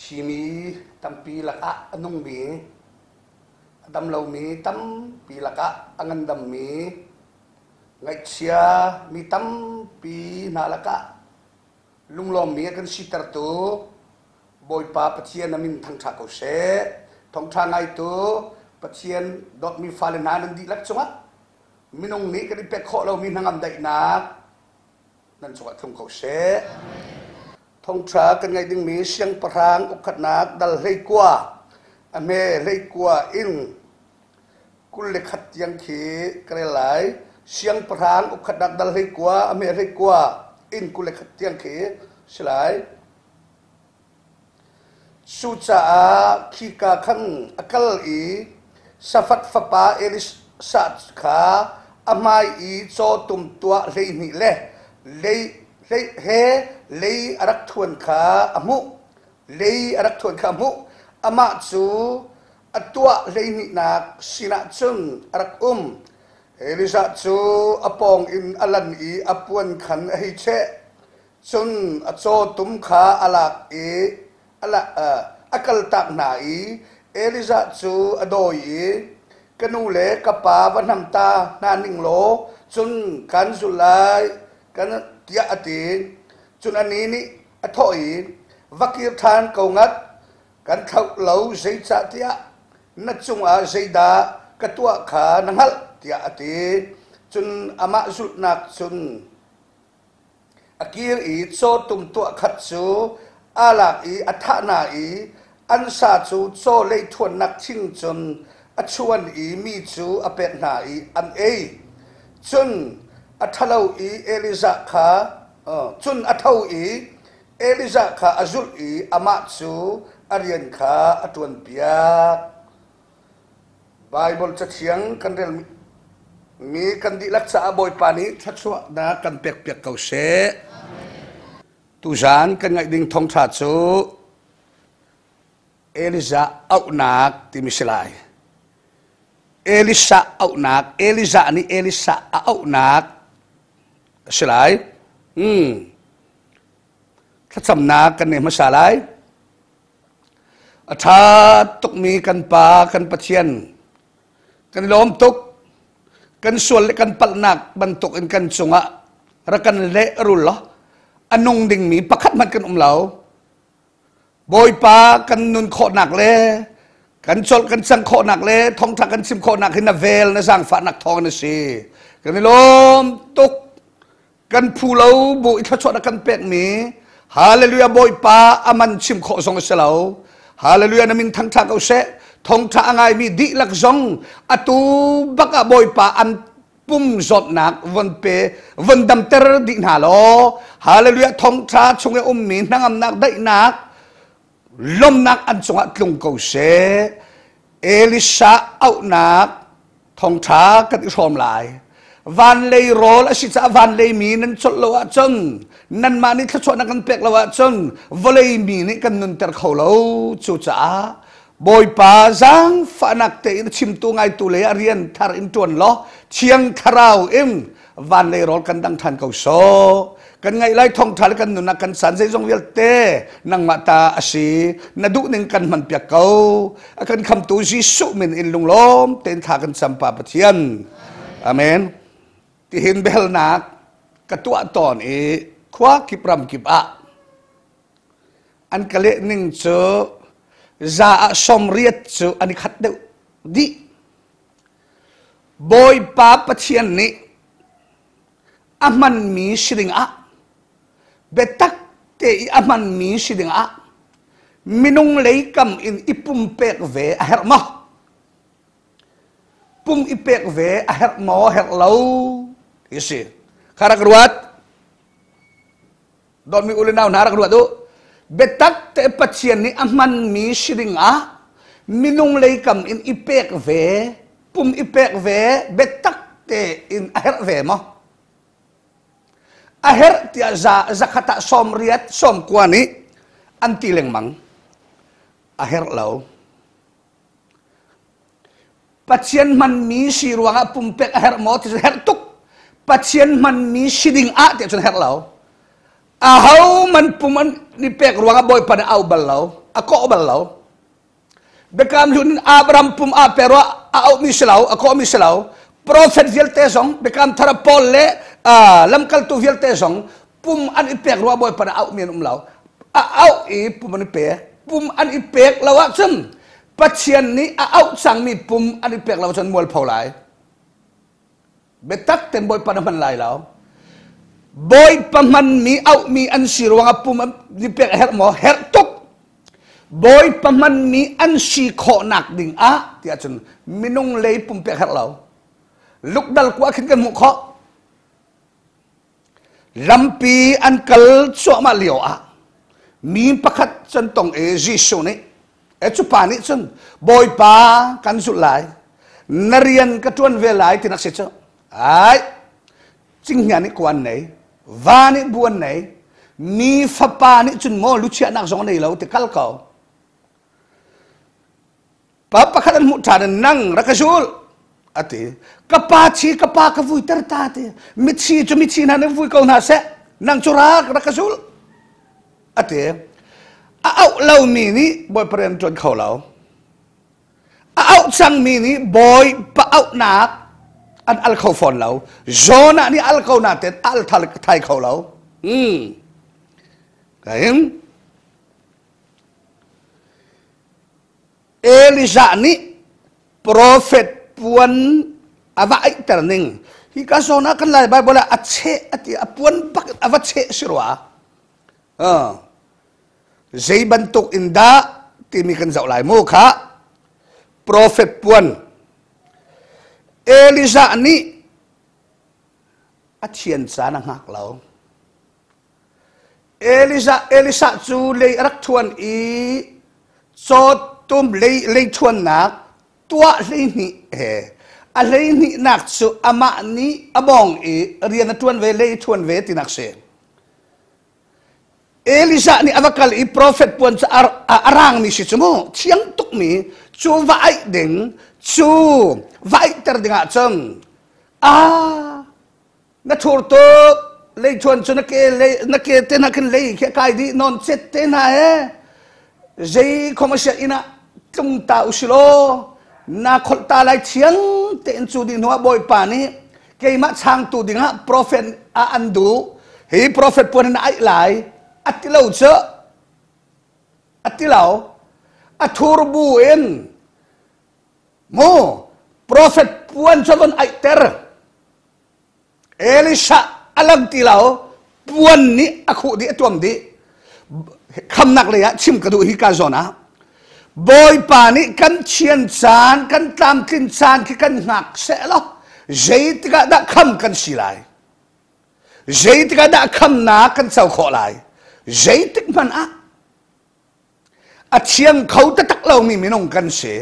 Thimi tampi lakah a nungmi, a dam lomi tampi lakah a ngandammi, ngaihchia mi tampi hna lakah lunglawmmi a kan sitertu Bawipa Pathian a min thangṭha ko seh. Thawngṭha ngaitu Pathian dawtmi fale hna nan dihlak cungah minung nih kan i pek khawh lomi hnangam daihnak nan cungah tlung ko seh. Thawngṭha kan ngaih dingmi siangpahrang ukkhatnak dal 19 a hme 19 in 21 tiang khi ka rel lai. Siangpahrang ukkhatnak dal 19 a hme 19 in 21 tiang khi si lai. Cucaah khika khan a kal i Safat fapa Elisha kha a hmai i cawtum tuah 12 le lei he lei a rak thuan kha a hmuh. Lei a rak thuan kha a hmuh. Amah cu a tuah hleihnihnak sinah cun a rak um. Elijah cu a pawng in a lan i a puan khan a hei cheh. Cun a cawtum kha a lak i a kaltak hna i Elijah cu a dawi i, Ka nu le ka pa va hnam ta hna ning law cun kan zul lai, tiah a ti. Cun anih nih a thawh i, Va kir ṭhan ko ngat, kan thlauh lo, zeicahtiah na cungah zeidah ka tuah kha na hngalh, tiah a ti. Cun amah zulhnak cun A kir i cawtum tuahkhat cu aa lak i a thah hna i an sa cu caw leithuannak thing cun a chuan i mi cu a pek hna i an ei. Cun a ṭhalo i Elijah kha cun a tho i Elijah kha a zulh i amah cu a rian kha a ṭuanpiak. Baibal Cathiang kan relmi kan dihlak caah Bawipa nih thluachuahnak kan pekpiak ko seh. Tuzaan kan ngaih ding thawngṭha cu Elijah auhnak timi si lai. Elisha auhnak, Elijah nih Elisha a auhnak a si lai. Thlacamnak kan nei hmasa lai. A ṭha tukmi kan Pa, kan Pathian, kan i lawm tuk. Kan sual le kan palhnak bantukin kan cungah rak kan lehrul law a nung dingmi pakhat hmanh kan um lo. Bawipa kan nun khawhnak le kan colh kan cang khawhnak le thawngṭha kan chim khawhnak hi na vel na zaangfahnak thawng na si. Kan i lawm tuk. Kan phu lo bu i thluachuah na kan pekmi Hallelujah Bawipa aman chim khawh zong a si lo. Hallelujah na min thangṭha ko seh. Thawngṭha a ngaimi dihlak zong atu bak ah Bawipa an pum zawtnak von pe von damter dih hna law Hallelujah thawngṭha chung i ummi hnangamnak daihnak lawmnak an cungah tlung ko seh. Elisha auhnak thawngṭha kan i hrawm lai. Van lei rawl a si caah van lei mi nan colh lo ahcun nanmah nih thluachuahnak kan pek lo ahcun vawlei mi nih kan nunter kho lo. Cucaah Bawipa zaangfahnak tein a chimtu ngaitu lei ah rian thar in ṭuan law Thiang Thlarau in van lei rawl kan dang ṭhan ko sawh. Kan ngaih lai thawngṭha le kan nunnak kan san zeizong vialte nangmah ta a si. Na duhning kan hmanpiak ko. A kan khamtu Jesuh min in lunglawm tein thla kan cam Pa Pathian. Amen. Tihin biahalnak ka tuah tawn i khua kip ram kip ah an ka leh ning cu za ah 80 cu an i khat deuh dih. Bawipa Pathian nih a hmanmi si dingah biatak te i a hmanmi si dingah minung lei kam in i pumpek ve a herh maw? Pum i pek ve a herh maw herh lo ti si. Kha rak ruat. Dawtmi u le nau hna rak ruat u. Biatak te Pathian nih a hmanmi si dingah minung lei kam in i pek ve, pum i pek ve, biatak te in a herh ve maw? A herh tiah za zakhat ah 80 90 nih an ti lengmang. A herh lo. Pathian hmanmi si ruangah pumpek a herh maw ti cu herh tuk. Pathian hmanmi si ding ah ti cun herh lo. Aho man pum an ni pek ruangah Bawipa nih au bal lo. A kawh bal lo. Biakam hlun in Abraham pum aa pe rua a auhmi si lo, a kawhmi si lo. Profet vialte zong, Biakam thar Paul le lamkaltu vialte zong pum an i pek rua Bawipa nih auhmi an um lo. A auh i pum an i pek. Pum an i pek lo ahcun Pathian nih a auh cangmi pum an i pek lo cun mualpho lai. Biatak ten Bawipa na hman lai lo. Bawipa hmanmi auhmi an si ruangah pum an i pek a herh maw? Herh tuk. Bawipa hmanmi an si khawhnak ding ah tiah cun minung lei pumpek herh lo. Lukdal kua khin kan hmuh khawh. Lampi an kal cuahmah lio ah mi pakhat cun tong i Jesuh nih e cu pa nih cun Bawipa kan zulh lai na rian ka ṭuan ve lai ti nak si cu ai cinghngia nih kuan nei va nih buan nei mi fapa nih cun maw luchiahnak zong nei lo ti kal ko pa pakhat an hmuh ṭhan in nang rak ka zul a ti ka pa chi ka pa ka vuiter ta ti mithi cu mithi hna nih vui ko hna seh nang cu rak rak ka zul a ti a auh lomi nih bawipa rian ṭuan kho lo a auh cangmi nih bawipa auhnak an al kho fawn lo Jonah nih al ko nain al thai kho lo kain Elijah nih profet puan a va aihter ning hi ka zawn ah kan lai Bible ah a cheh a ti a puan bak a va cheh si rua zei bantuk in dah timi kan zoh lai mu kha profet puan Elijah nih a thian caan a hngak lo Elijah Elisha cu lei a rak thuan i cawtum lei lei thuannak tuah 12 he a hleihnihnak cu amah nih a bawng i rian a ṭuan ve lei thuan ve tinak si. Elijah nih a va kal i profet puan cu a rangmi si cu mu thiang tukmi cu va aih ding cu va aihter ding ah cun a na thur tuk leithuan cu na ke lei na ke te hna khin lei khi kai dih non cet te hna he zei khom a sia inn ah tlung ta usilaw na kholh ta lai thiang tein cu dih hnu ah bawipa nih keimah changtu dingah profet a an duh hi profet puan in a aih lai a ti lo cu a ti lo a thur bu in mu profet puan cu von aihter Elisha a lang ti lo puan nih a khuh dih a tuam dih khamnak lei ah chim ka duh hi ka zawn ah Bawipa nih kan thian caan kan tlamtlin caan khi kan hngak seh law zeitikah dah kham kan si lai zeitikah dah khamnak kan co khawh lai zeitik hmanh ah a thiang kho taktak lomi minung kan si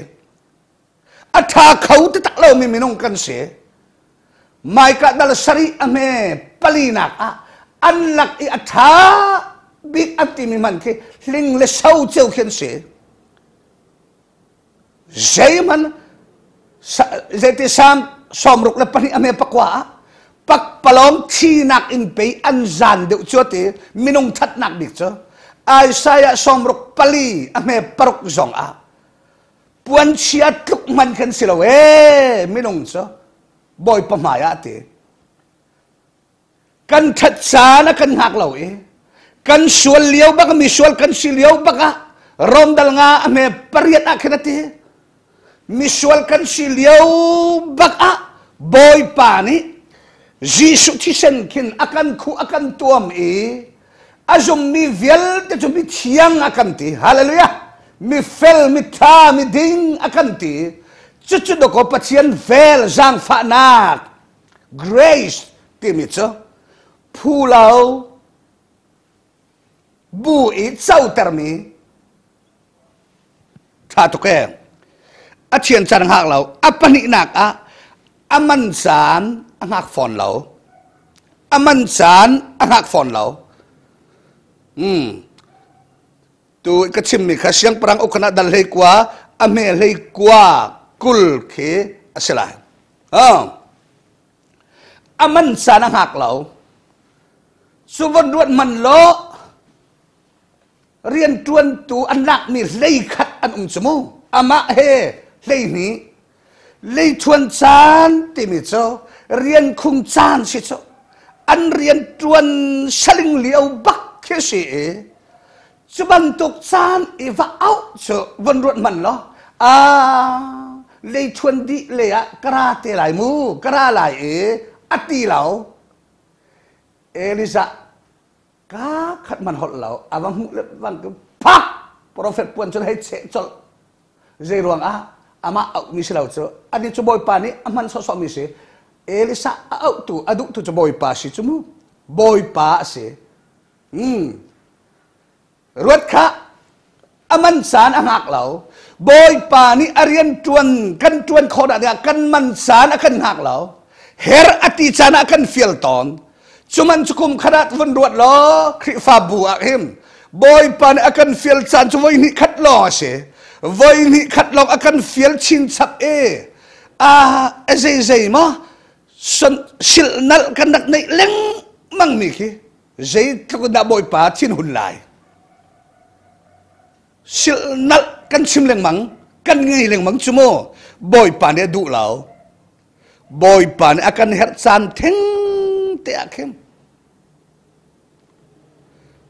a ṭha kho taktak lomi minung kan si Maika dal sarih a hme palinak ah an lak i a ṭha bik an timi man khi hling le so ceu khi an si zeihmanh zeiti sam 62 a hme pakua ah pakpalawng thinak in pei an zan deuh cu ti minung ṭhatnak bik cu Isaiah 64 a hme paruk zong ah puanchia tluk hman khan si lo ee minung cu bawipa hmai ah ti kan ṭhat caan a kan hngak lo i kan sual lio bak mi sual kan si lio bak ah Rom dal nga a hme pariat ah khin a ti misual kan si lio bak ah bawipa nih Jesuh thisen khin a kan khuh a kan tuam i a zummi vialte cu mithiang a kan ti hallelujah mi fel mi ṭha mi ding a kan ti cucu dawkaw Pathian vel zaangfahnak grace timi cu phu lo bu i cotermi ṭha tuk ee a thian caan hngak lo a pahnihnak ah a man caan a hngak fawn lo a man caan a hngak fawn lo tu ka chimmi kha siangpahrang ukhan ah dal hlei kua a hme hlei kua 20 khi a si lai a man caan a hngak lo cu von ruat man lo. Rianṭuantu an lakmi hlei khat an um cu mu. Amah he 12. Leithuan caan timi cu rian khung caan si cu. An rianṭuan saling lio bak khi si i cu bantuk caan i va auh cu von ruat hmanh law a leithuan dih le ah ka ra te lai mu ka ra lai i a ti lo. Elijah ka khat man holh lo a va hmuh le bang phak prophet puan cun hei cheh colh. Zei ruang ah? Amah auhmi si lo cu. Ani cu Bawipa nih a hman sawhsawhmi si. Elisa a auhtu a duhtu cu Bawipa si cu mu. Bawipa a si. Ruat kha a man caan a hngak lo. Bawipa nih a rian ṭuan kan ṭuan khawh dah dingah kan man caan a kan hngak lo. Her a ti caan ah kan fial tawn. Cuman cu kum khat ah vun ruat law Khrihfabu ah hin Bawipa nih a kan fial caan cu voi hnih khat lawng a si. Voi hnih khat lawng a kan fial chinchap i a zei zei maw silhnalh kan rak neih lengmang mi khi zeitluk in dah Bawipa thinhun lai. Silhnalh kan chim lengmang, kan ngei lengmang cu mu Bawipa nih a duh lo. Bawipa nih a kan herh caan theng te ah khin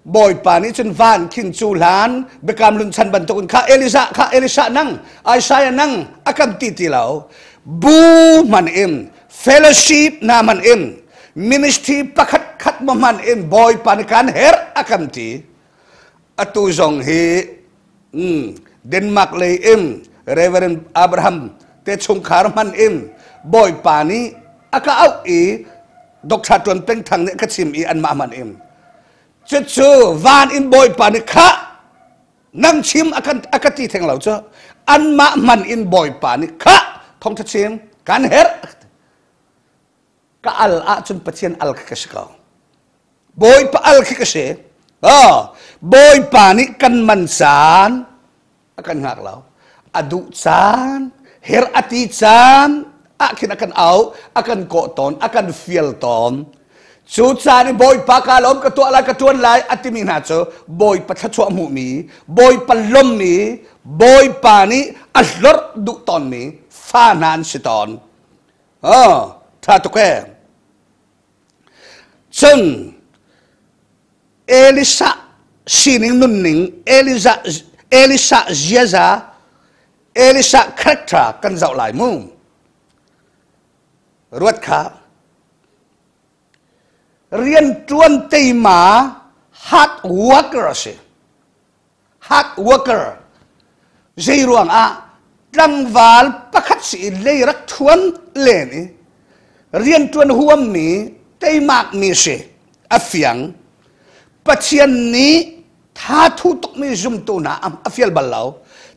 Bawipa nih cun van khin cu hlan biakam lun chan bantukin kha Elisa kha Elisa nang Isaiah nang a kan ti ti lo. Bu man in fellowship na man in ministry pakhat khat mo man in Bawipa nih kan herh a kan ti. Atu zong hi Denmark lei in Reverend Abraham te chungkhar hman in Bawipa nih a ka auh i Dr. Tuan Peng Thang nih ka chim i anmah hman in cucu van in Bawipa nih khah nang chim a kan a ka ti theng lo cu anmah hman in Bawipa nih khah thawngtha chim kan herh. Ka al ahcun Pathian al kha ka si ko. Bawipa al khi ka si. Oh, Bawipa nih kan man caan a kan hngak lo. A duh caan, her a ti caan ah khin a kan au, a kan kawh tawn, a kan fial tawn. Cu caan i Bawipa ka lawm ka tuah lai ka tuan lai a timi hna cu Bawipa thluachuah hmuhmi, Bawipa lommi, Bawipa nih a hlorh duh tawnmi fa hna an si tawn. Oh, tha tuk ee. Cun Elisa sining nunning, Elisa, Elisa ziaza, Elisa character kan zoh lai mu. Ruat kha rian ṭuan teima hard worker a si. Hard worker. Zei ruang ah tlangval pakhat si i lei rak thuan len i rianṭuan huammi teimakmi si a fiang. Pathian nih tha thu tukmi zumtu hna a fial bal lo.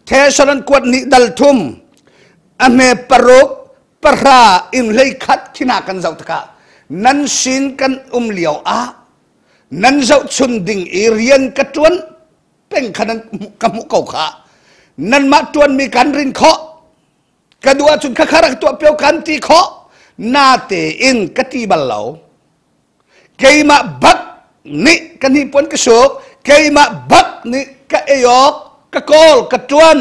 Thessalon kuat nih dal thum a hme paruk pahra in hlei khat khina kan zoh tikah nan sin kan um lio ah nan zohchun ding i rian ka ṭuan peng kha nan ka hmuh ko kha. Nanmah ṭuanmi kan rin khawh, ka duh ahcun khakha rak tuah pio kan ti khawh, natein ka ti bal lo. Keimah bak nih ka hnipuan ka suk, keimah bak nih ka ei awk ka kawl, ka ṭuan,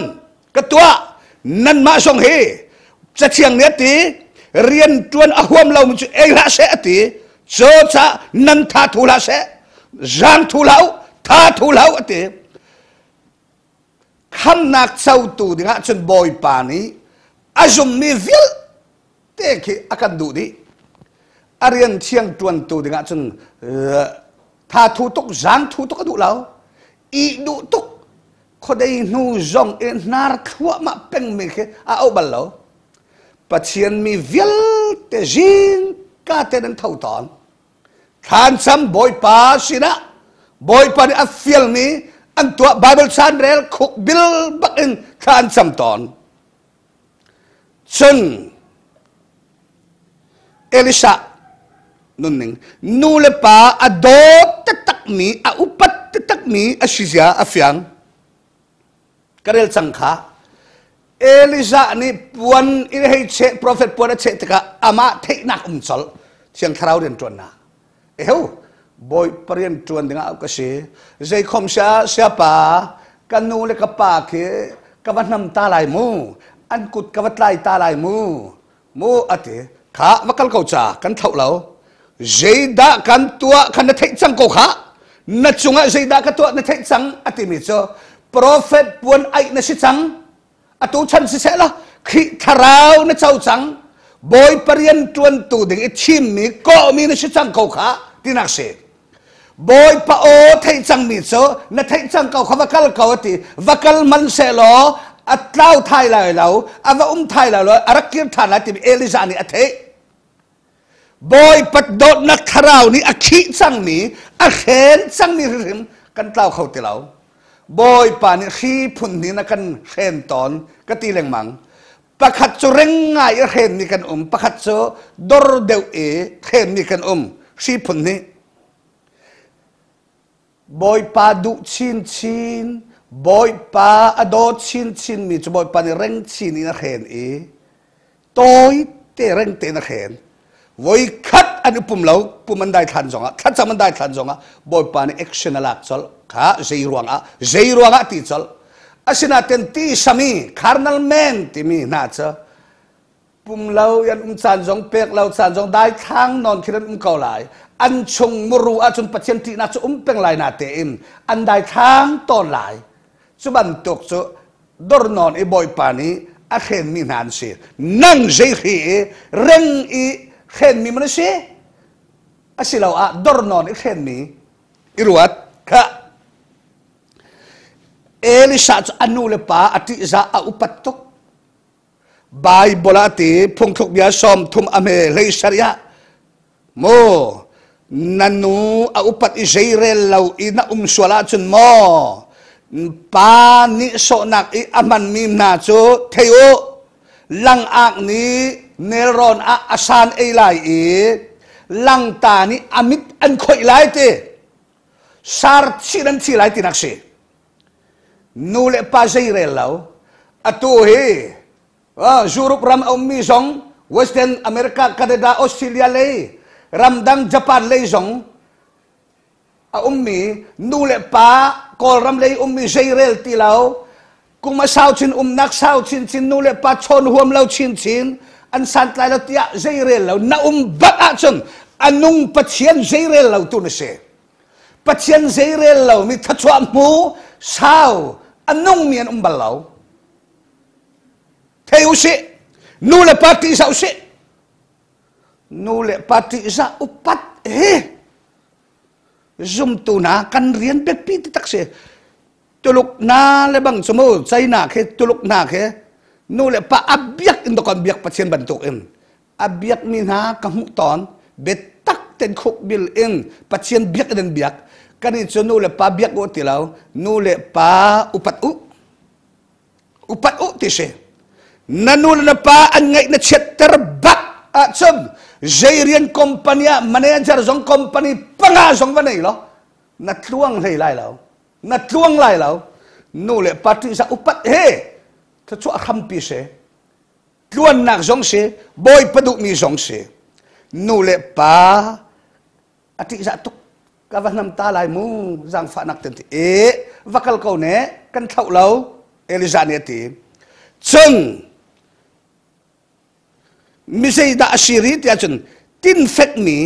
ka tuah. Nanmah zong hi cathiang nih a ti, rian ṭuan a huam lomi cu ei hlah seh a ti. Cu caah nan tha thu hlah seh, zaang thu hlah u, tha thu hlah u a ti. Khamnak cotu dingah cun Bawipa nih a zummi vialte khi a kan duh dih. A rian thiang ṭuantu dingah cun tha thu tuk, zaang thu tuk a duh lo, ih duh tuk, khuadei hnu zong i hnar thluahmah pengmi khi a auh bal lo. Pathian mi vialte zingka te nan tho tawn. Thlancam Bawipa sinah Bawipa nih a fialmi an tuah. Bible chan rel khuk bil bak in thla an cam tawn. Cun Elisha nunning nu le pa a dawt taktakmi a upat taktakmi a si zia a fiang. Ka rel cang kha. Elijah nih puan in hei cheh, prophet puan a cheh tikah amah theihnak um colh. Thiang Thlarau rian ṭuannak. Eheu. Bawipa rian ṭuan dingah ka si. Zeikhom sia siapa ka nu le ka pa khi ka va hnam ta lai mu. An kut ka va tlai ta lai mu. Mu ati. Kha va kal ko ca kan thlauh lo. Zeidah kan tuah kha na theih cang ko kha. Na cungah zeidah ka tuah na theih cang atimi cu profet puan aih na si cang. Atu chan siseh law Khrih thlarau na co cang. Bawipa rian ṭuantu ding i thimmi kawhmi na si cang ko kha tinak si. Bawipa aw theih cangmi cu na theih cang ko kha va kal ko a ti. Va kal man seh law a tlau thai lai lo, a va um thai lai lo, a rak kir ṭhan lai timi Elijah nih a theih. Bawipa dawtnak thlarau nih a khih cangmi, a hren cangmi hrimhrim kan tlau kho ti lo. Bawipa nih hri phun hnih na kan hren tawn ka ti lengmang. Pakhat cu reng ngai i hrenmi kan um, pakhat cu dor deuh i hrenmi kan um. Hri phun hnih. Bawipa duh chinchin, Bawipa a daw chinchinmi cu Bawipa nih reng chin in a hren i tawi te reng tein a hren. Voikhat an i pum lo, pum an daithlan zongah, thlacam an daithlan zongah Bawipa nih action a lak colh. Kha zei ruangah, zei ruangah ti colh. Asinain ti sami, carnal man timi hna cu pum lo an um caan zong pek lo caan zong daithlang nawn khin an um ko lai an chung muru ahcun Pathian ṭihnak cu um peng lai na tein an daithlang tawn lai cu bantuk cu dornawn i Bawipa nih a hrenmi hna an si nang zei hri i reng i hrenmi man si asiloah dornawn i hrenmi i ruat kha Elisha cu a nu le pa a ṭihzah a upat tuk Bible ah ti phungthluk bia 30 a hme hlei sarih ah mu na nu a upat i zeirel lo i na um sual ahcun maw pa nih sawhnak i a hmanmi hna cu thei u langak nih nelrawn ah a san ei lai i langta nih a mit an khoih lai ti sar chih nan thi lai tinak si Nu le pa zeirel lo. Atu hi Europe ram a ummi zong Western America, Canada, Australia lei ramdang Japan lei zong a ummi nu le pa Kawlram lei ummi zeirel ti lo kum a sau chin umnak sau chinchin nu le pa chawn huam lo chinchin an santlai lo tiah zeirel lo na um bak ahcun a nung Pathian zeirel lo tu na si. Pathian zeirel lomi thluachuah hmu sau a nungmi an um bal lo. Thei usih, nu le pa ṭihzah usih. Nu le pa ṭihzah upat hi zumtu hna kan rian biapi taktak si. Tuluk na le bang cu mu China khi Tuluk hna khi nu le pa a biak in dokon biak Pathian bantuk in a biakmi hna ka hmuh tawn biatak ten khuk bil in Pathian biak in an biak kan i cu nu le pa biak u ti lo nu le pa upat u upat u ti si na nu le na pa an ngaih na chiatter bak ahcun zei rian company ah manager zong company panga zong va nei lo na tluang hlei lai lo na tluang lai lo nu le pa ṭihzah upat he thluachuah hrampi si tluannak zong si bawipa duhmi zong si nu le pa a ṭihzah tuk ka va hnam ta lai mu zaangfahnak ten ti e va kal ko ne kan thlauh lo Elijah nih a ti cun mi zeidah a si ri tiah cun tin fekmi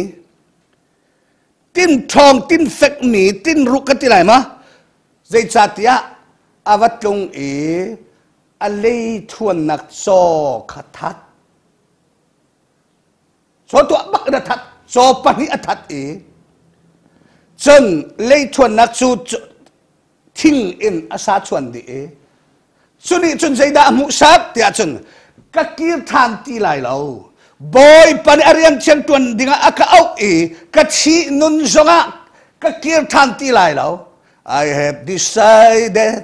tin ṭhawng tin fekmi tin ruk ka ti lai ma zeicahtiah a va tlung i a lei thuannak caw kha that caw tuah bak in a that caw pahnih a that i cun lei thuannak cu thing in a sa chuan dih i cu nih cun zeidah a hmuhsak tiah cun ka kir ṭhan ti lai lo Bawipa nih a rian thiang ṭuan dingah a ka auh i ka thih nun zongah ka kir ṭhan ti lai lo I have decided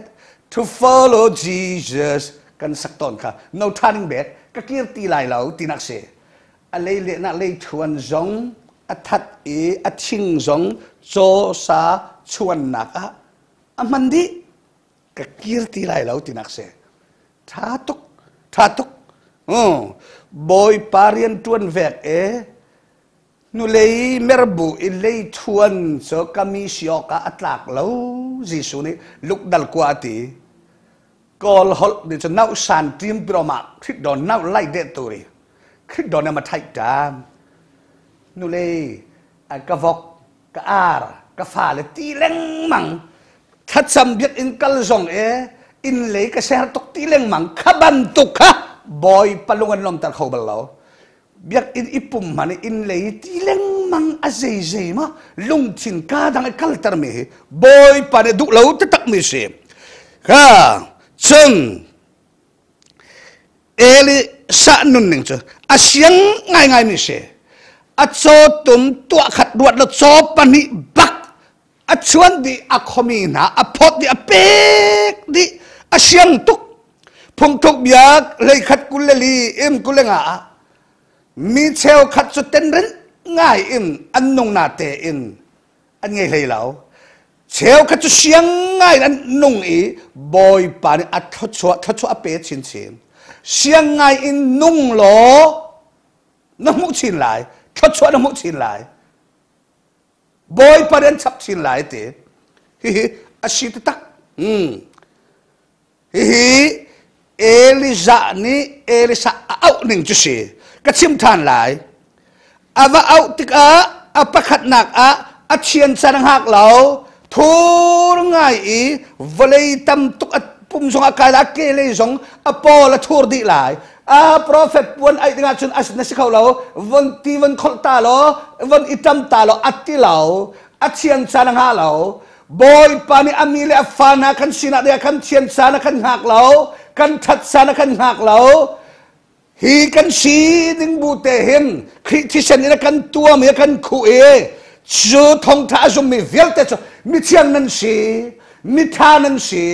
to follow Jesus kan sak tawn kha no turning back ka kir ti lai lo tinak si a lei lehnak lei thuan zong a that i a thing zong caw sa chuannak ah a hman dih ka kir ti lai lo tinak si tha tuk tha tuk bawipa rian tuan vek e. Hnulei merbu i leithuan cu ka mi si awkah a tlak lo, Jesuh nih lukdal kua a ti. Kawl holh nih cun nau san ṭim piroma khrit don nau lai de turi khrit don ma thai ṭam. Hnulei ka vok, ka ar, ka fale ti lengmang thlacam biakinn kal zong e inn lei ka ser tuk ti lengmang kha bantuk kha Bawipa lung an lawmter kho bal lo. Biakinn i pum hman i inn lei ti lengmang a zeizei ma lungthin ka dang i kalter mi hi Bawipa nih duh lo taktak mi si. Kha cun Eli sah nunning cu a siang ngaingai mi si. A caw tum tuah khat ruat lo caw pahnih bak a chuan dih a khomi hna a phawt dih a pek dih a siang tuk phungthuk bia hleikhat 24 im 25 ah mi cheukhat cu tenren ngai in an nung na te in an ngei hlei lo cheukhat cu siang ngai in an nung i bawipa nih a thluachuah thluachuah a pe chinchin siang ngai in nung law na hmuh chin lai thluachuah na hmuh chin lai Bawipa nih an chap chin lai ti. Hihi a si taktak. Hihi Elijah nih Elisha a auh ning cu si. Ka chim ṭhan lai. A va auh tikah a pakhatnak ah a thian can a hngak lo. Thur ngai i vawlei tam tuk a pum zong a kai lai, a ke lei zong a pawl a thur dih lai. A profet puan aih dingah cun na si kho lo von ti von kholh ta law von i ṭam ta law a ti lo a thian caan a ngah lo Bawipa nih a mi le a fa hna kan sinah deh kan thian caan a kan hngak lo kan ṭhat caan a kan hngak lo hi kan si ding bu te hin Khrih thisen in a kan tuam i a kan khuh i cu thawngṭha a zummi vialte cu mithiang nan si mitha nan si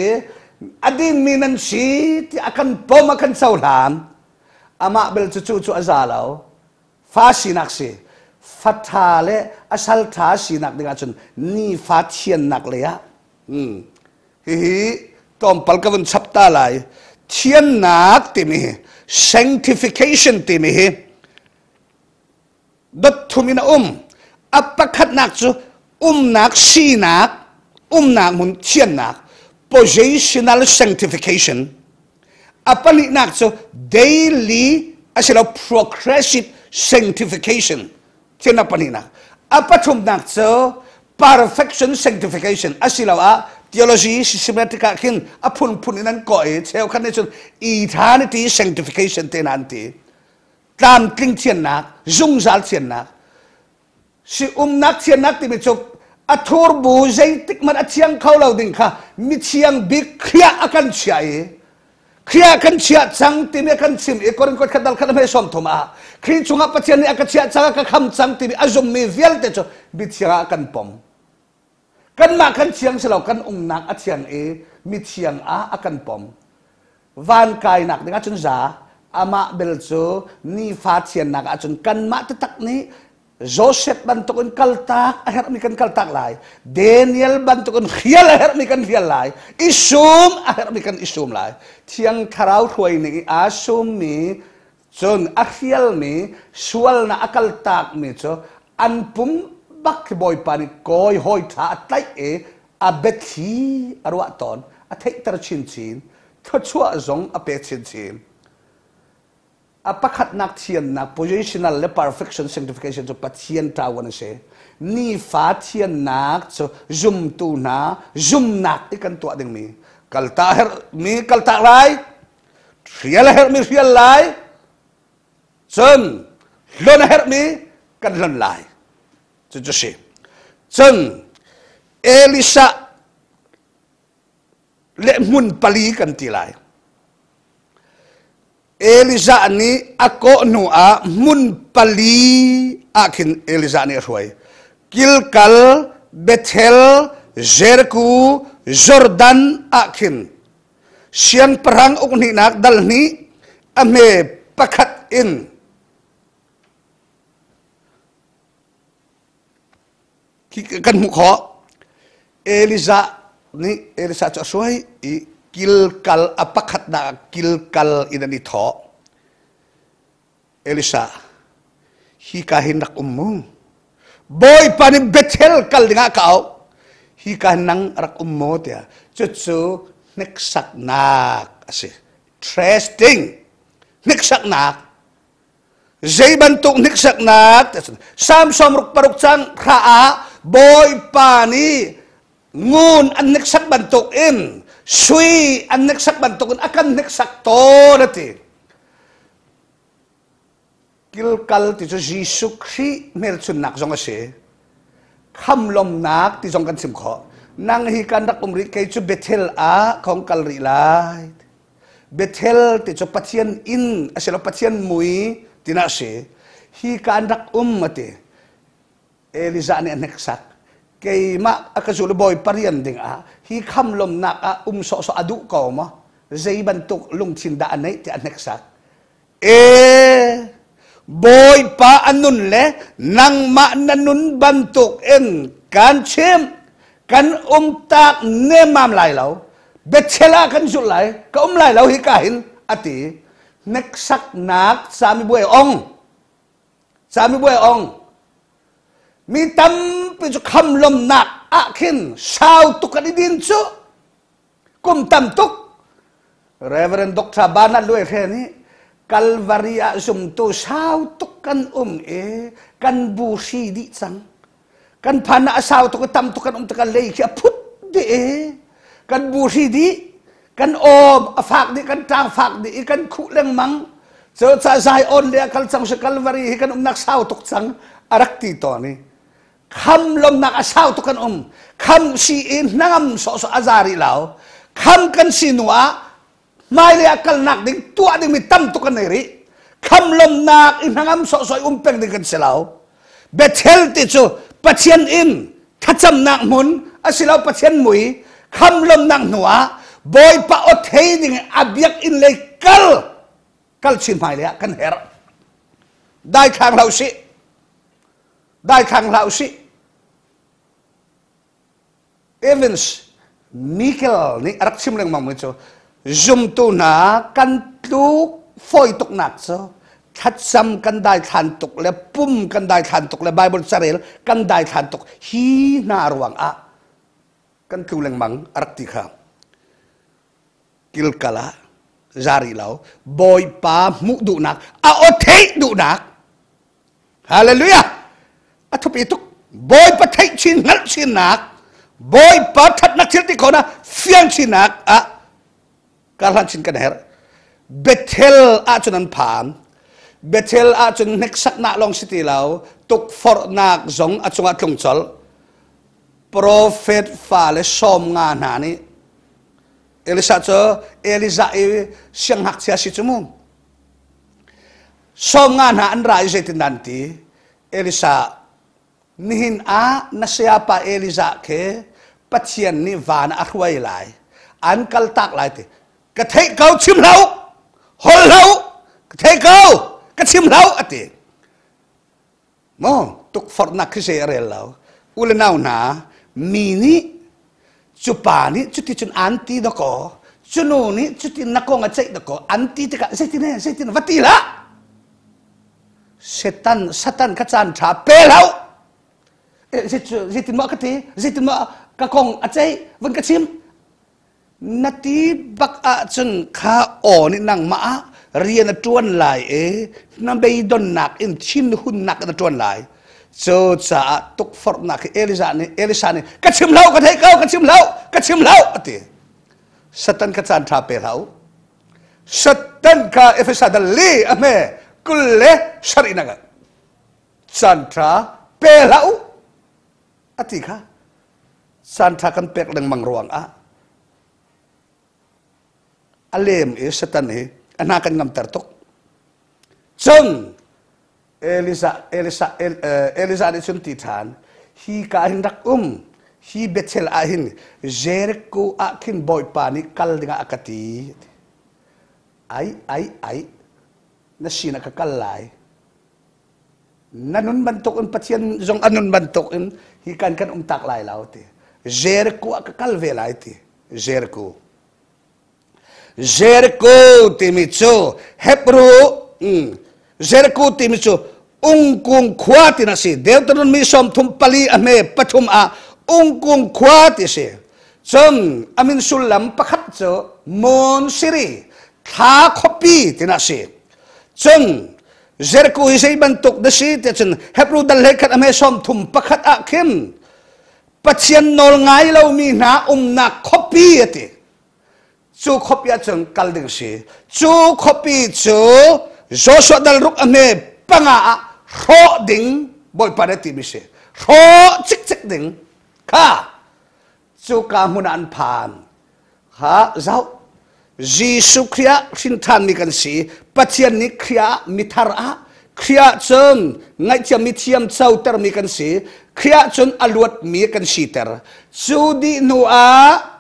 a dingmi nan si tiah a kan pom a kan cohlan amah bel cu cu cu a za lo fa sinak si fa ṭha le a sal ṭha sinak dingah cun nifa thiannak lei ah hihi tlawmpal ka vun chap ta lai thiannak timi hi sanctification timi hi dot thum in a um a pakhatnak cu umnak sinak umnak hmun thiannak positional sanctification a pahnihnak cu daily asilo progressive sanctification thiannak pahnihnak a pathumnak cu perfection sanctification asiloah theology systematic ah khin a phunphun in an kawh i cheukhat nih cun eternity sanctification te an ti tlamtling thiannak zungzal thiannak si umnak thiannak timi cu a thur bu zeitik hmanh a thiang kho lo ding kha mithiang bik khiah a kan chiah i khiah kan chiah cang timi a kan chim i Korin khat dal khat hme 30 ah Khrih chungah Pathian nih a ka chiah cang a ka kham cang timi a zummi vialte cu mithiang ah a kan pom Kanmah kan thiang si lo kan umnak a thiang i mithiang ah a kan pom. Van kainak ding ahcun za amah bel cu nifa thiannak ahcun kanmah taktak nih Joseph bantukin kaltak a herhmi kan kaltak lai. Daniel bantukin hrial a herhmi kan hrial lai. I sum a herhmi kan i sum lai. Thiang Thlarau hruai ning i aa summi Cun a hrialmi sualnak a kaltakmi cu an pum bak khi Bawipa nih kawi hawi ṭha a tlaih i a biathli a ruah tawn, a theihter chinchin, thluachuah zong a pek chinchin. A pakhatnak thiannak positional le perfection sanctification cu Pathian ṭavuan a si. Nifa thiannak cu zumtu hna zumnak i kan tuah dingmi kalta herhmi kaltak lai hrial a herhmi hrial lai cun hlon a herhmi kan hlon lai cucu si cun Elisha le hmun pali kan ti lai Elijah nih a kawh hnu ah hmun pali ah khin Elijah nih a hruai Gilgal Bethel Jericho Jordan ah khin Siangpahrang uk hnihnak dal hnih a hme pakhat in kan hmuh khawh. Elijah nih Elisha cu a hruai i Gilgal a pakhatnak ah Gilgal in an i thawh. Elisha, hi ka hin rak um mu. Bawipa nih Bethel kal dingah ka auh. Hi ka nang rak um maw tiah. Cucu hneksaknak a si. Trusting. Hneksaknak. Zei bantuk hneksaknak? Salm 66 cang hra ah Bawipa nih ngun an hneksak bantuk in sui an hneksak bantuk in a kan hneksak tawn a ti. Kilkal ti cu Jesuh Khrih hmelchunnak zong a si. Khamlomnak ti zong kan chim khawh. Nang hi kan rak um rih kei cu Bethel ah khong kal rih lai. Bethel ti cu Pathian inn a si lo Pathian mui tina a si. Hi kan rak um a ti. Elijah nih a hneksak. Keimah a ka zul bawi parian ding ah hi khamlomnak ah um sawhsawh a duh ko maw? Zei bantuk lungthin dah a neih ti a hneksak. E Bawipa a nun le nangmah na nun bantuk in kan chim kan um tak nemam lai lo Bethel ah kan zulh lai ka um lai lo hi ka hin ati hneksaknak camibuai ong camibuai ong mi tampi cu khamlomnak ah khin sau tuk kan i din cu Kum tam tuk Reverend Dr. Bernard Luai Hre nih Calvary ah zumtu sau tuk kan um i kan bu hri dih cang. Kan phan ah a sau tuk i tam tuk kan um tikah lei khi a phut dih i kan bu hri dih kan awm a fak dih kan ṭang fak dih i kan khuh lengmang. Cu ca zai on le a kal cang si Calvary hi kan umnak sau tuk cang a rak ti tawn i Kham lomnak a sau tuk kan um. Kham si i hnangam sawhsawh a za rih lo. Kham kan si hnu ah hmailei ah kalnak ding tuah dingmi tam tuk kan nei rih. Kham lomnak i hnangam sawhsawh i um peng ding kan si lo. Bethel ti cu Pathian inn thlacamnak hmun asilo Pathian mui kham lomnak hnu ah Bawipa aw thei ding a biakinn lei kal kal chin hmailei ah kan herh. Daithlang hlah usih. Daithlang hlah usih. Evans Michael nih a rak chim lengmang mi cu zumtu hna kan tluk fawi tuknak cu thlacam kan daithlan tuk le pum kan daithlan tuk le Bible carel kan daithlan tuk hi hna ruang ah kan tlu lengmang a rak ti kha kilkal ah zari lo Bawipa hmuh duhnak a aw theih duhnak Hallelujah! A thupi tuk. Bawipa theih chin hngalh chinnak, Bawipa thatnak thil ti khona fiang chinnak ah karhlan chin kan herh. Bethel ahcun an phan. Bethel ahcun hneksaknak lawng si ti lo, tukforhnak zong a cungah tlung colh. Profet fale 50 hna nih Elisa cu Elijah i sianghngakchia si cu mu. 50 hna an ra i zeitin an ti? Elisa, nihin ah na sayapa Elijah khi Pathian nih van ah a hruai lai. An kaltak lai ti. Ka theih ko chim hlah u. Hol hlah u. Ka theih ko. Ka chim hlah u a ti. Maw tukforhnak khi zei a rel lo. U le nau hna, mi nih cu pa nih cuticun an ti dakaw, cu nu nih cutin na kong a ceih dakaw, an ti tikah zeitin he zeitin va ti hlah. Satan Satan kha caan ṭha pe hlah. Zeitin maw ka ti? Zeitin maw ka kong a ceih? Vun ka chim. Na ti bak ahcun kha aw nih nangmah ah rian a ṭuan lai i na beidonnak in thinhunnak in a ṭuan lai. Cucaah tukforhnak hi Elijah nih Elisha nih ka chim hlah ka theih ko ka chim hlah ka chim hlah a ti. Satan kha caan ṭha pe hlah u. Satan kha Efesa dal li a hme 27 nak ah caan ṭha pe hlah u a ti kha. Caan ṭha kan pek lengmang ruangah a lem i Satan hi a hna kan ngamter tuk. Cun Elisa, Elisa, Elisa nih cun ti ṭhan, hi ka hin rak um, hi Bethel ah hin Jericho ah khin Bawipa nih kal dingah a ka ti. Ai, ai, ai, na sinah ka kal lai. Na nun bantuk in Pathian zong a nun bantuk in hi kan kan um tak lai lo ti. Jericho ah ka kal ve lai ti. Jericho. Jericho timi cu Hebrew Jericho timi cu Ungkung khua ti na si. Deuteronomy 34 a hme 3 ah ungkung khua ti si. Cun amin sullam pakhat cu Mon Siri thla khuapi ti na si. Cun Jericho hi zei bantuk na si ti cun Hebrew dal hlei khat a hme 31 ah khin Pathian nawl ngai lomi hna umnak khuapi a ti. Cu khuapi ahcun kal ding si. Cu khuapi cu Joshua dal ruk a hme panga ah hrawh ding Bawipa nih a timi si. Hrawh cikcek ding kha cuka hmun ah an phan. Kha zoh Jesuh Khrih ah hrinṭhanmi kan si. Pathian nih Khrih ah mithar ah Khrih ah cun ngaihthiammi thiam cotermi kan si. Khrih ah cun a luatmi kan siter. Cu dih hnu ah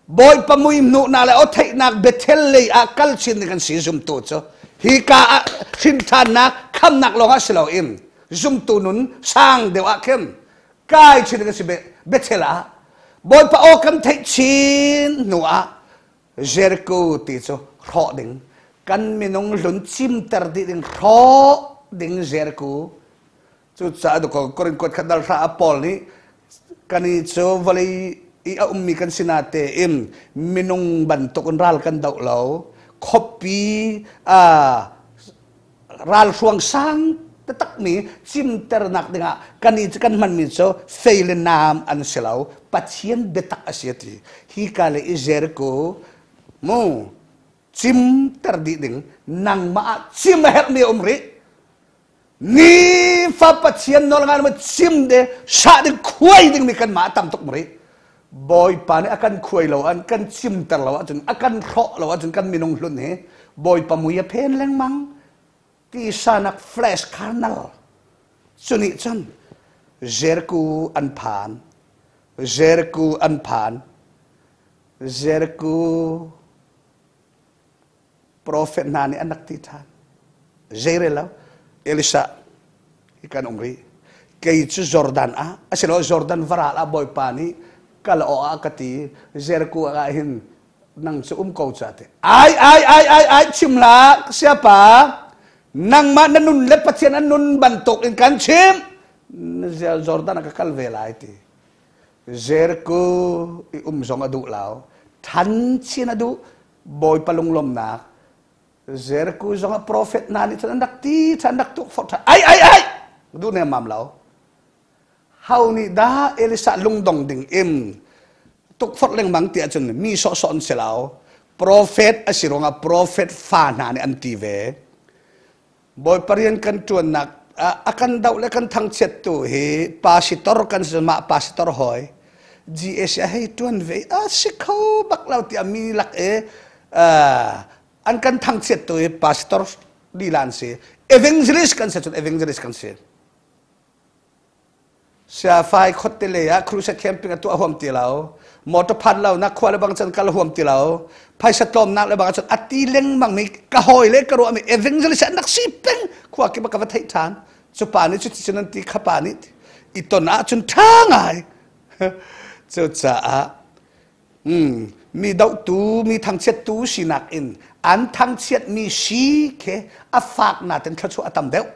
Bawipa mui hnuhnak le aw theihnak Bethel lei ah kal chin ding kan si zumtu cu hi ka ah hrimṭhannak khamnak lawng ah si loin zumtu nun sang deuh ah khin kai chin ding kan si Bethel ah Bawipa aw kan theih chin hnu ah Jericho ti cu hrawh ding kan minung hlun cimter dih ding hrawh ding Jericho Cucaah Korin kuat khat dal hra ah Paul nih kan i cu vawlei i a ummi kan si natein minung bantuk in ral kan doh lo. Khuapi ralhruang sang taktakmi cimternak dingah kan i kan hmanmi cu fei le nam an si lo. Pathian biatak a si a ti. Hi ka le i Jericho mu cimter dih ding nangmah ah cim a herhmi a um rih. Nifa Pathian nawl ngai ma chim de sah ding khuai ding mi kan mah tam tuk muri Bawipa nih a kan khuai lo an kan chimter lo ahcun a kan hrawh lo ahcun kan minung hlun hi Bawipa mui a phen lengmang tisanak flesh carnal cunih cun Jericho an phan Jericho an phan Jericho Profet hna nih an rak ti ṭhan. Zeirel lo, Elisha hi kan um rih. Kei cu Jordan ah, asilo Jordan varal ah Bawipa nih kal awk ah ka ti. Jericho ah hin nang cu um ko ca ti. Ai ai ai ai ai chim hlah siapa nangmah na nun le Pathian an nun bantuk in kan chim. Jordan ah ka kal ve lai ti. Jericho i um zong a duh lo. Than chin a duh. Bawipa lunglawmhnak Jericho zong ah profet hna nih cun an rak ti an rak tukforh ṭhan ai ai ai duh nemmam lo ho nih dah Elisa lungdong ding in tukforh lengmang ti ahcun mi sawhsawh an si lo profet a si ruangah profet fa hna nih an ti ve Bawipa rian kan ṭuannak a kan doh le kan thangchiattu hi pastor kan si mah pastor hawi GAC a hei ṭuan ve a si kho bak lo tiah mi lak i an kan thangchiattu hi pastor lila an si evangelist kan si cun evangelist kan si Siafai khuate lei ah crusade camping a tuah huam ti lo. Motor phan lo nak khua le bang cun kal huam ti lo. Phaisa tlawmnak le bang cun a ti lengmang mi ka hawi le ka ruah mi evangelist an rak si peng khua kip ka va theih ṭhan. Cu pa nih cuti cun an ti kha pa nih i ton ahcun ṭha ngai. Cucaah mi dohtu mi thangchiattu sinak in an thangchiatmi si khi a fak natin thluachuah a tam deuh.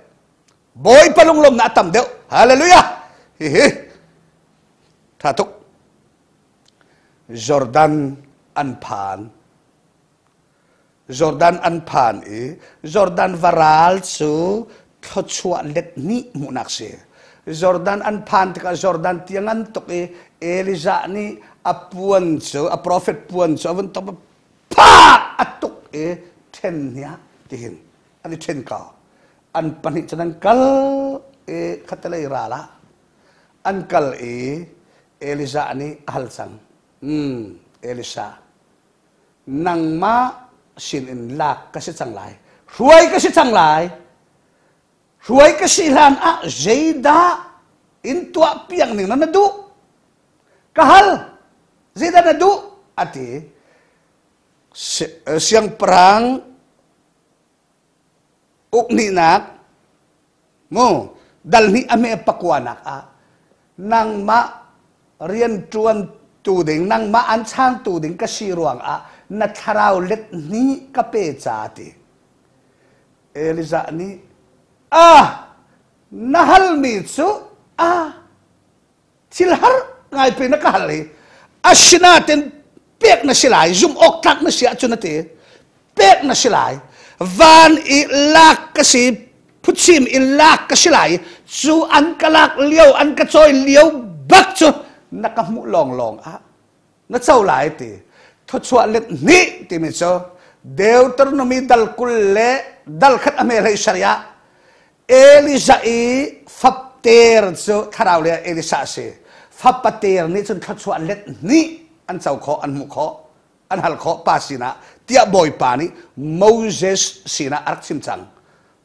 Bawipa lunglawmnak a tam deuh. Hallelujah. Hihi. Tha tuk. Jordan an phan. Jordan an phan i Jordan varal cu thluachuah let hnih hmuhnak si. Jordan an phan tikah Jordan tiang an tuk i Elijah nih a puan cu a prophet puan cu a vun tok phak a tuk i ṭhen hniah tihin an i ṭhen ko. An pahnih cun an kal i khattelei ral ah an kal i Elijah nih a hal cang. Elisha, nangmah sinin lak ka si cang lai. Hruai ka si cang lai. Hruai ka si hlan ah zeidah in tuah piak ning na duh? Ka hal. Zeidah na duh? A ti. Siangpahrang ukhnihnak mu dal hnih a hme pakuanak ah nangmah rianṭuan tu ding nangmah an changtu ding ka si ruangah na thlarau let hnih ka pe ca ti Elijah nih ah! Na halmi cu a thil har ngai pe na ka hal i asinain pek na si lai, zumh awk tlak na si ahcun a ti. Pek na si lai. Van i lak ka si, phuchim i lak ka si lai. Cu an ka lak lio, an ka cawi lio bak cu na ka hmuh lawnglawng ah na co lai ti. Thawchuah let hnih timi cu Deuteronomy dal 20 le dal 1 a hme hlei sariah Elijah i fapter cu thlarau le Elisa a si. Fapater nih cun thluachuah let hnih an co khawh, an hmuh khawh, an hal khawh pa sinah tiah Bawipa nih Moses sinah a rak chim cang.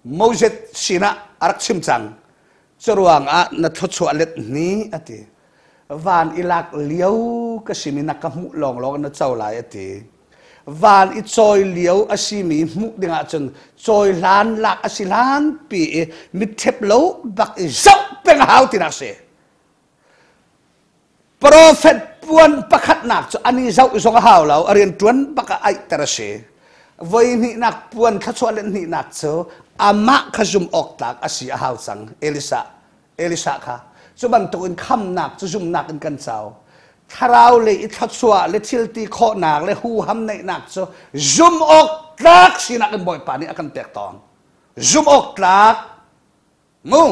Moses sinah a rak chim cang. Curuang ah na thluachuah let hnih a ti. Van i lak lio ka simi na ka hmuh lawnglawng na co lai a ti. Van i cawi lio a simi hmuh ding ahcun cawi hlan lak a si hlan pi i mitthep lo bak i zoh peng a hau tinak si. Profet puan pakhatnak cu an i zoh zong a hau lo, a rian ṭuan bak ah aihter a si. Voi hnihnak puan thluachuah le hnihnak cu amah kha zum awk tlak a si a hau cang. Elisa Elisa kha cu bantukin khamnak cu zumnak in kan cau. Thlarau lei i thluachuah le thilti khawhnak le huham neihnak cu zum awk tlak sinak in Bawipa nih a kan pek tawn. Zum awk tlak mu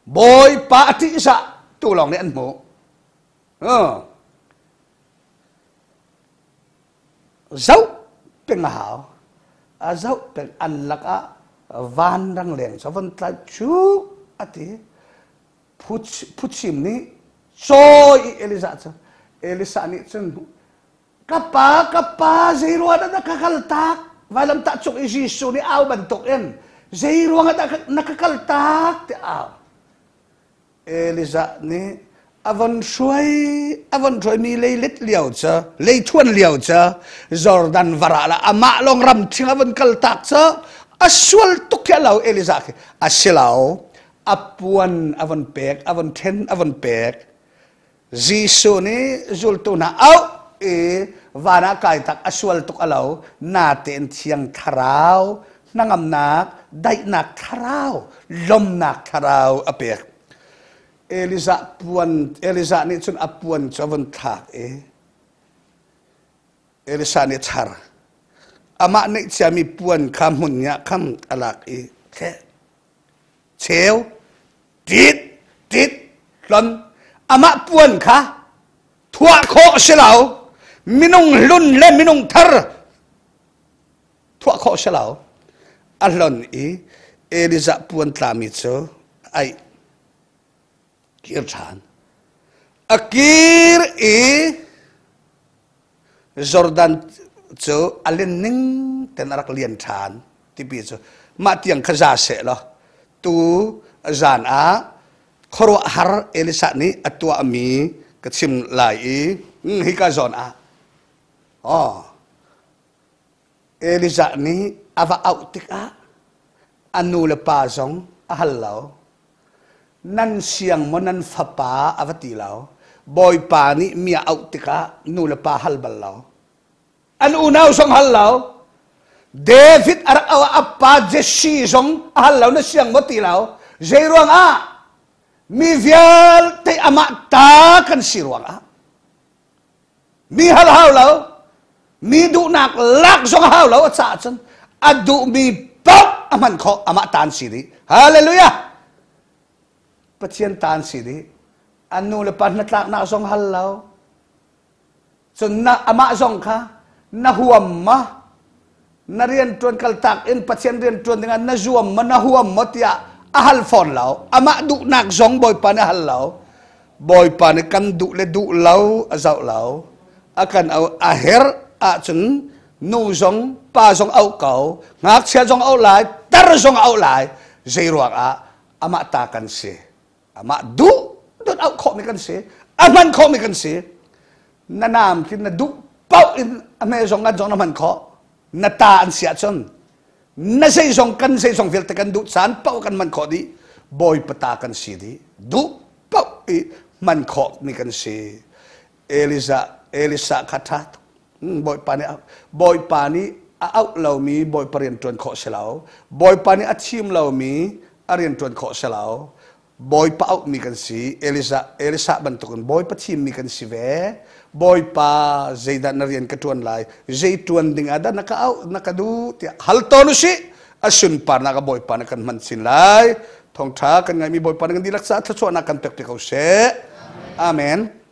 Bawipa a ṭihzah tu lawng nih an hmuh. Zoh peng a hau. A zoh peng an lakah vanrang leng cu von tlai cu a ti. Phuchim nih cawi i Elijah cu Elisa nih cun ka pa ka pa zei ruang dah na ka kaltak vailamtah cung i Jesuh nih au bantuk in zei ruang ah dah na ka kaltak tiah au Elijah nih a von hruai a von hruaimi leilet lio cu leithuan lio cu Jordan var ah la amah lawng ram thing a von kaltak cu a sual tuk khi a lo Elijah khi a si lo a puan a von pek a von then a von pek Jesuh nih zultu hna auh i van ah kai tak a sual tuk a lo natein thiang thlarau hnangamnak daihnak thlarau lawmnak thlarau a pek Elijah puan Elijah nih cun a puan cu a vun thlak i Elisa nih char amah neih ciami puan kha hmun ah kham a lak i thleh cheu tit tit hlon amah puan kha thuah khawh a si lo minung hlun le minung thar thuah khawh a si lo a hlon i Elijah puan tlami cu ai kir ṭhan a kir i Jordan cu a len ning ten a rak lian ṭhan tipi cu mah tiang kha za seh law tu zan ah khuaruahhar Elisa nih a tuahmi ka chim lai i hika zawn ah oh Elijah nih a va auh tikah a nu le pa zong a hal lo Nan siang maw nan fapa a va ti lo. Bawipa nih mi a auh tikah nu le pa hal bal lo. An unau zong hal lo. David a rak auh ah a pa Jesse zong a hal lo na siang maw ti lo. Zei ruangah mi vialte amah ta kan si ruangah mi hal hau lo mi duhnak lak zong hau lo a caah cun a duhmi paoh a hman khawh amah taan si dih hallelujah Pathian taan si dih an nu le pa hnatlaknak zong hal lo cun na amah zong kha na huam ma na rian ṭuan kaltak in Pathian rian ṭuan dingah na zuam ma na huam maw tiah a hal fawn lo amah duhnak zong Bawipa nih a hal lo Bawipa nih kan duh le duh lo a zoh lo a kan a herh ahcun nu zong pa zong auh ko ngakchia zong auh lai tar zong auh lai zei ruangah amah ta kan si amah duh dut auh khawhmi kan si a hman khawhmi kan si na naam khi na duh paoh in a hme zong ngan zong na hman khawh na ta an si ahcun na zeizong kan zeizong vialte kan duh caan paoh kan hman khawh dih bawipa ta kan si dih duh paoh i hman khawh mi kan si Elisa Elisa kha ṭha tuk Bawipa nih Bawipa nih a auh lomi Bawipa rian ṭuan khawh si lo Bawipa nih a thim lomi a rian ṭuan khawh si lo. Bawipa auhmi kan si. Elisa, Elisa bantukin Bawipa thimmi kan si ve. Bawipa zeidah na rian ka ṭuan lai? Zei ṭuan ding ah dah na ka auh, na ka duh tiah hal tawn usih. A sunparnak a Bawipa na kan hman chin lai. Thawngṭha kan ngaimi Bawipa na kan dihlak caah thluachuahnak kan pek te ko seh. Amen.